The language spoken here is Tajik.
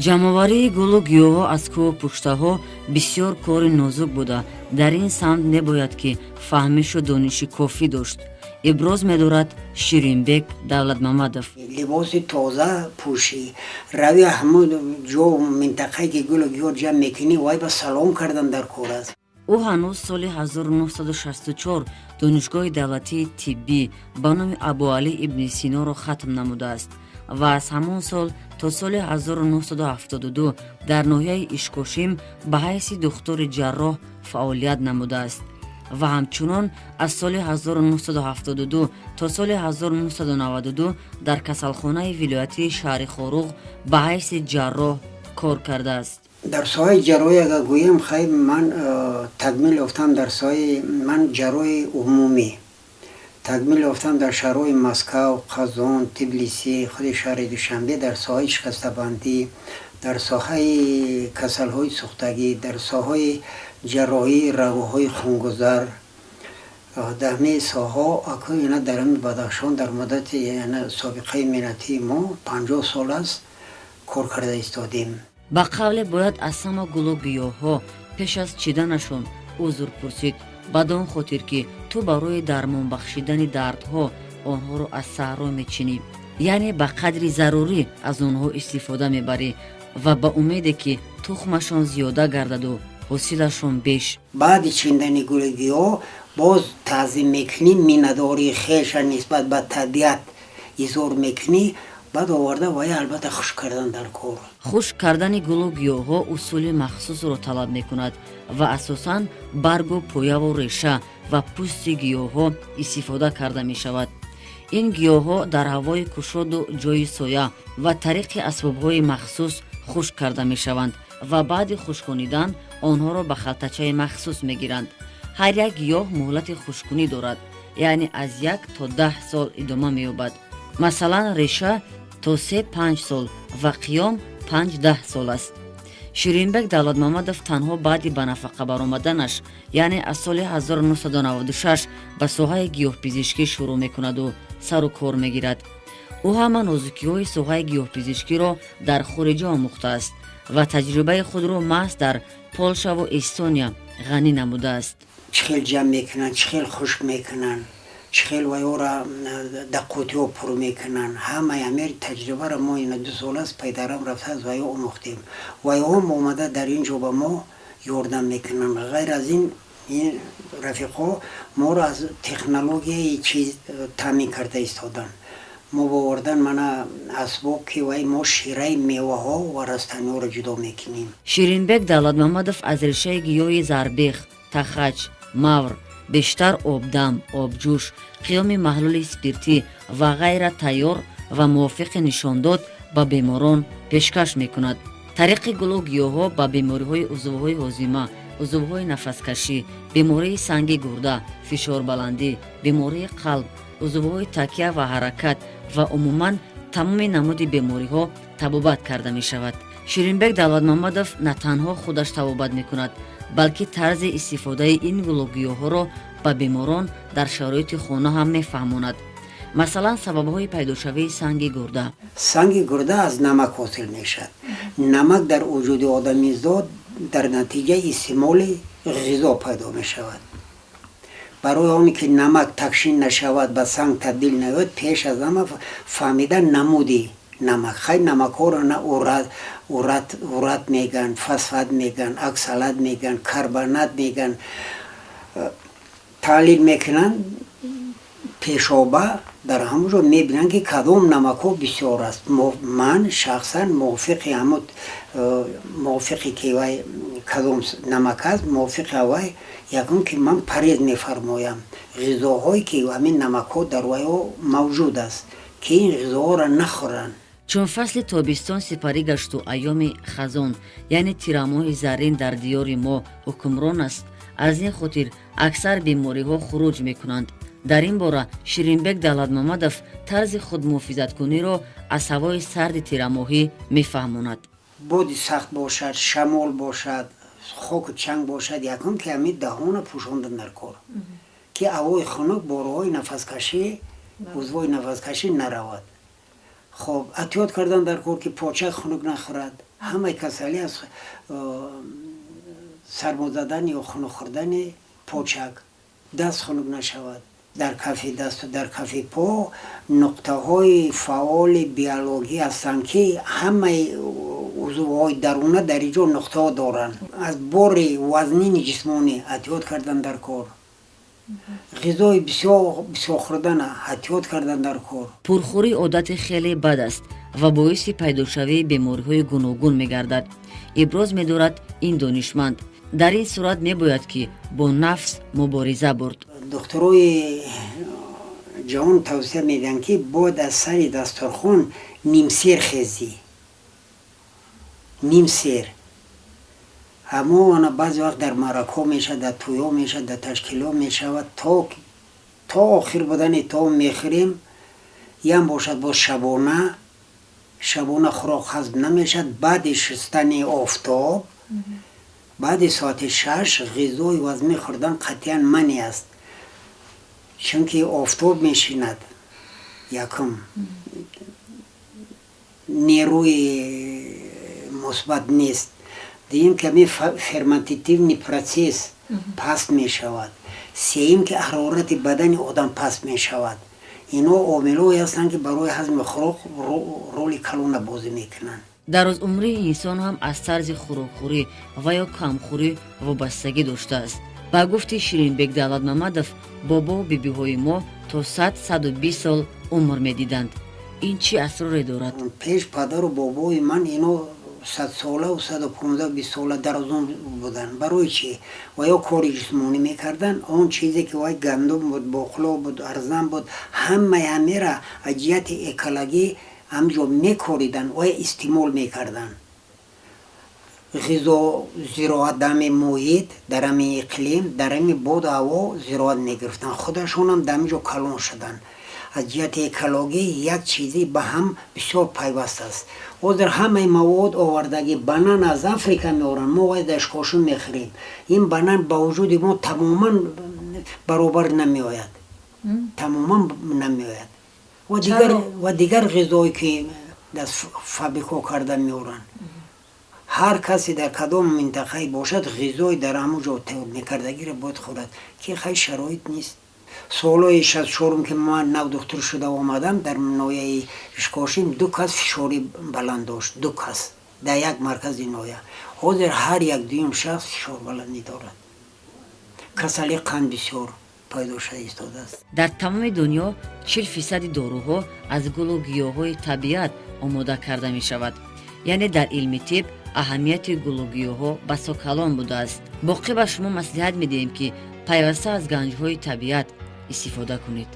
Ҷамъоварии гулу гиёҳҳо аз кӯҳу пуштаҳо бисёр кори нозук буда, дар ин самт мебояд, ки фаҳмишу дониши кофӣ дошт, иброз медорад Ширинбек Давлатмамадов. Либоси тоза пӯшӣ, рави ҳамун ҷо, минтақае ки гулу гиёҳ ҷамъ мекунӣ, вай ба салом кардан дар кор аст. Ӯ ҳанӯз соли 1964 Донишгоҳи давлатии тиббӣ ба номи Абуалӣ ибни Синоро хатм намудааст ва аз ҳамон сол то соли 1972 дар ноҳияи Ишкошим ба ҳайси духтури ҷарроҳ фаъолият намудааст ва ҳамчунон аз соли 1972 то соли 1992 дар касалхонаи вилоятии шаҳри Хоруғ ба ҳайси ҷарроҳ кор кардааст. Дар соҳаи ҷарроҳӣ агар гӯем, хай, ман такмил ёфтам дар соҳаи ман ҷарроҳи умумӣ, такмил ёфтам дар шаҳрҳои Москав, Қазон, Тбилиси, худи шаҳри Душанбе дар соҳаи шикастабандӣ, дар соҳаи касалҳои сӯхтагӣ, дар соҳаи ҷарроҳии рагҳои хунгузар. Дар ҳамаи соҳаҳо аку ина дар ҳами Бадахшон дар муддати собиқаи меҳнатии мо 50 сол аст, кор карда истодем. Ба қавле, бояд аз ҳама гулу гиёҳҳо пеш аз чиданашон узр пурсид, бадон хотир ки ту барои дармон бахшидани дардҳо онҳоро аз саҳро мечинӣ, яъне ба қадри зарурӣ аз онҳо истифода мебарӣ ва ба умеде ки тухмашон зиёда гардаду ҳосилашон беш. Баъди чиндани гули гиёҳ боз таъзим мекунӣ, миннатдории хеша нисбат ба табиат изҳор мекунӣ, баъд оварда вая албатта хушк кардан дар кор. Хушк кардани гулу гиёҳҳо усули махсусро талаб мекунад ва асосан баргу, появу реша ва пӯсти гиёҳҳо истифода карда мешавад. Ин гиёҳҳо дар ҳавои кушоду ҷойи соя ва тариқи асбобҳои махсус хушк карда мешаванд ва баъди хушконидан онҳоро ба халтачаи махсус мегиранд. Ҳар як гиёҳ муҳлати хушкунӣ дорад, яъне аз 1 то 10 сол идома меёбад. Масалан, реша то 3-5 сол ва қиём 5-10 сол аст. Ширинбек Давлатмамадов танҳо баъди ба нафақа баромаданаш, яъне аз соли 1996, ба соҳаи гиёҳпизишкӣ шурӯъ мекунаду сару кор мегирад. Ӯ ҳама нозукиҳои соҳаи гиёҳпизишкиро дар хориҷа омӯхтааст ва таҷрибаи худро маҳз дар Полшаву Эстония ғанӣ намудааст. Чӣ хел ҷамъ мекунанд, чӣ хел хушк мекунанд, чӣ хел вайёра дар қутиҳо пур мекунанд, ҳамаи ҳамер таҷрибаро мо ина 2 сол аст пайдарам рафта аз вайё омӯхтем. Вайҳом омада дар ин ҷо ба мо ёрдам мекунанд. Ғайр аз ин, ин рафиқҳо моро аз технологияи чиз таъмин карда истоданд. Мо бо овардан мана асбоб, ки вай мо шираи меваҳо ва растаниҳоро ҷудо мекунем. Ширинбек Давлатмамадов аз решаи гиёҳи зарбех, тахач, мавр бештар обдам, обҷӯш, қиёми маҳлули спиртӣ ва ғайра тайёр ва мувофиқи нишондод ба беморон пешкаш мекунад. Тариқи гулу гиёҳҳо ба бемориҳои узвҳои ҳозима, узвҳои нафаскашӣ, бемории санги гурда, фишорбаландӣ, бемории қалб, узвҳои такя ва ҳаракат ва умуман тамоми намуди бемориҳо табобат карда мешавад. Ширинбек Давлатмамадов на танҳо худаш табобат мекунад, балки тарзи истифодаи ин гулу гиёҳҳоро ба беморон дар шароити хона ҳам мефаҳмонад. Масалан, сабабҳои пайдошавии санги гурда. Санги гурда аз намак ҳосил мешавад. Намак дар вуҷуди одамизод дар натиҷаи истеъмоли ғизо пайдо мешавад. Барои оне ки намак тақсим нашавад, ба санг табдил наёяд, пеш аз ҳама фаҳмидан намуди намак. Хай, намакҳоро на урат меган, фосфат меган, оксалат меган, карбонат меган. Таҳлил мекунанд пешоба, дар ҳамон ҷо мебинанд, ки кадом намакҳо бисёр аст. Ман шахсан мувофиқи ҳамон, мувофиқи ки вай кадом намак аст, мувофиқи вай якум ки ман парҳез мефармоям, ғизоҳое ки ҳамин намакҳо дар вайҳо мавҷуд аст, ки ин ғизоҳоро нахӯранд. Чун фасли тобистон сипарӣ гашту айёми хазон, яъне тирамоҳи заррин дар диёри мо ҳукмрон аст, аз ин хотир аксар бемориҳо хуруҷ мекунанд. Дар ин бора Ширинбек Давлатмамадов тарзи худмуҳофизаткуниро аз ҳавои сарди тирамоҳӣ мефаҳмонад. Боди сахт бошад, шамол бошад, хоку чанг бошад, якум ки ҳамин даҳона пӯшондан дар кор, ки ҳавои хунук бо роҳҳои нафаскашӣ, узвҳои нафаскашӣ наравад. Хоб, эҳтиёт кардан дар кор, ки почак хунук нахӯрад. Ҳамаи касалӣ аз сармозадан ё хунук хӯрдани почак. Даст хунук нашавад. Дар кафи дасту дар кафи по нуқтаҳои фаъоли биологӣ ҳастанд, ки ҳамаи узвҳои даруна дар инҷо нуқтаҳо доранд. Аз бори вазнини ҷисмонӣ эҳтиёт кардан дар кор. Ғизои бисёр хӯрдана эҳтиёт кардан дар кор. Пурхӯрӣ одати хеле бад аст ва боиси пайдошавии бемориҳои гуногун мегардад, иброз медорад ин донишманд. Дар ин сурат мебояд, ки бо нафс мубориза бурд. Духтурои ҷавон тавсия медиҳанд, ки бояд аз сари дастархон нимсер хезӣ, нимсер. Аммо ана баъзе вақт дар маъракҳо мешавад, дар тӯйҳо мешавад, дар ташкилот мешавад, то охир будани таом мехӯрем. Ям бошад, боз шабона хӯрок ҳазм намешавад. Баъди шустани офтоб, баъди соати 6 ғизои вазмӣ хӯрдан қатъиян манъ аст, чунки офтоб мешинад, якум нерӯи мусбат нест, дуюм ки ҳамин ферментативный процесс паст мешавад, сеюм ки ҳарорати бадани одам паст мешавад. Ино омилҳое ҳастанд, ки барои ҳазми хӯрок роли калона бозӣ мекунанд. Дарозумрии инсон ҳам аз тарзи хӯрокхӯрӣ ва ё камхӯрӣ вобастагӣ доштааст. Ба гуфти Ширинбек Давлатмамадов, бобову бибиҳои мо то 100-120 сол умр медиданд. Ин чӣ асроре дорад? Пеш падару бобои ман ино 100-солаву 115-20 сола дарозумр буданд. Барои чӣ? Ва ё кори ҷисмонӣ мекарданд. Он чизе ки вай гандум буд, боқлоқ буд, арзан буд, ҳамаи ҳамера аз ҷиҳати экологӣ ҳамҷо мекориданд ва истеъмол мекарданд. Ғизо, зироат дар ҳамин муҳит, дар ҳамин иқлим, дар ҳамин боду ҳаво зироат мегирифтанд. Худашонам дар ҳамин ҷо калон шуданд. Аз ҷиҳати экологӣ як чизи ба ҳам бисёр пайваст аст. Ҳозир ҳамаи мавод овардагӣ, банан аз Африка меоранд, мо вай дар Ишкошим мехӯрем. Ин банан ба вуҷуди мо тамоман баробар намеояд, тамоман намеояд. Ва дигар ғизое ки аз фабрикҳо карда меоранд. Ҳар касе дар кадом минтақае бошад, ғизои дар ҳамон ҷо тайёр мекардагиро бояд хӯрад, ки хай шароит нест. Солҳои 64-ум, ки ман нав духтур шуда омадам, дар ноҳияи Ишкошим ду кас фишори баланд дошт, ду кас дар як маркази ноҳия. Ҳозир ҳар як дуюм шахс фишорбаландӣ дорад. Касали қанд бисёр пайдо шуда истодааст. Дар тамоми дунё 40 фисади доруҳо аз гулу гиёҳҳои табиат омода карда мешавад. Яъне дар илми тиб аҳамияти гулу гиёҳҳо басо калон будааст. Боқӣ ба шумо маслиҳат медиҳем, ки пайваста аз ганҷҳои табиат истифода кунед.